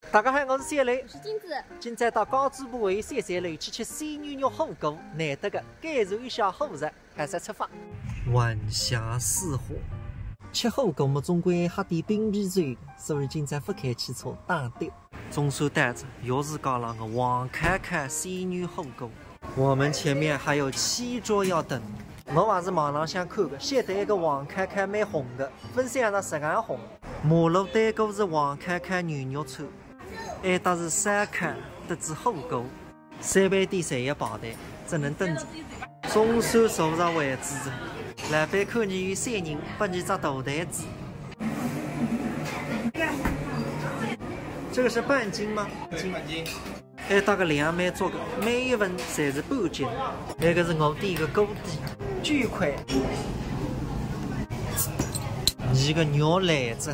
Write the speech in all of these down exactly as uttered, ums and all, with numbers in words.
大家好，我是小雷。我是金子。今朝到家主婆还有小小雷去吃鲜牛肉火锅，难得个感受一下火热，马上出发。晚霞似火，吃火锅嘛，总归喝点冰啤酒，所以今朝勿开汽车，打的。总算到了，又是讲了个黄烤烤鲜牛火锅。我们前面还有七桌要等。我也是网浪向看个，晓得一个黄烤烤蛮红个，勿晓得实梗红。 马路对过是黄烤烤牛肉串，埃搭是烧烤，搭仔火锅。三爿店侪要排队，只能等着。总算坐着位置了，老板看你有三人，拨你只大台子。这个是半斤吗？半斤。 埃搭个量蛮足个，每一份侪是半斤。埃个是我点个锅底，九块。搿个肉来着，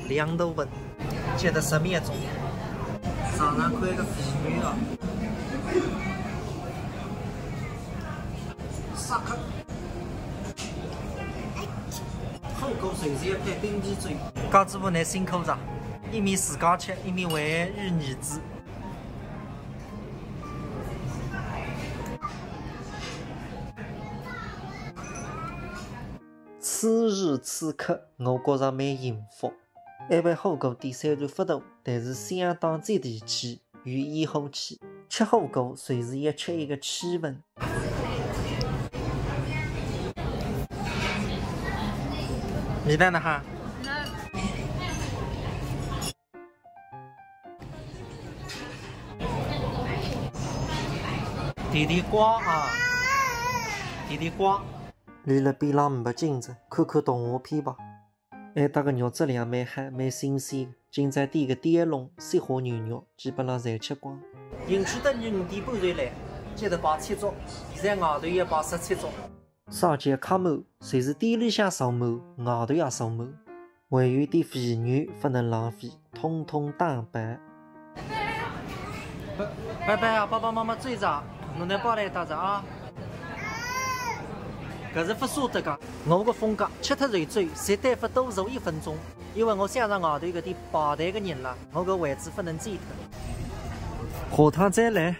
两大份，吃得十秒钟。尝尝看个肥牛啊，杀口。火锅随时要配冰啤酒。家主婆侬辛苦哉，一面自家吃，一面喂儿子。 此时此刻，我觉着蛮幸福。埃爿火锅店虽然勿大，但是相当接地气，有烟火气。吃火锅随时要吃一个气氛。味道哪哈？ 弟弟乖啊，弟弟乖。立辣边浪呒不劲哉，看看动画片吧。埃搭个肉质量蛮好，蛮新鲜。今朝点个雕龙、雪花牛肉，基本上侪吃光。人气等于五点半就来，今朝排七桌，现在外头也排十七桌。 啥叫客满？就是店里向坐满，外头也坐满。还有点肥牛勿能浪费，统统打包。拜拜啊，爸爸妈妈走哉，侬拿包来带着啊。搿是勿舍得个。我个风格，吃脱就走，绝对勿多坐一分钟，因为我想着外头搿点排队个人了，我搿位置勿能占脱。下趟再来。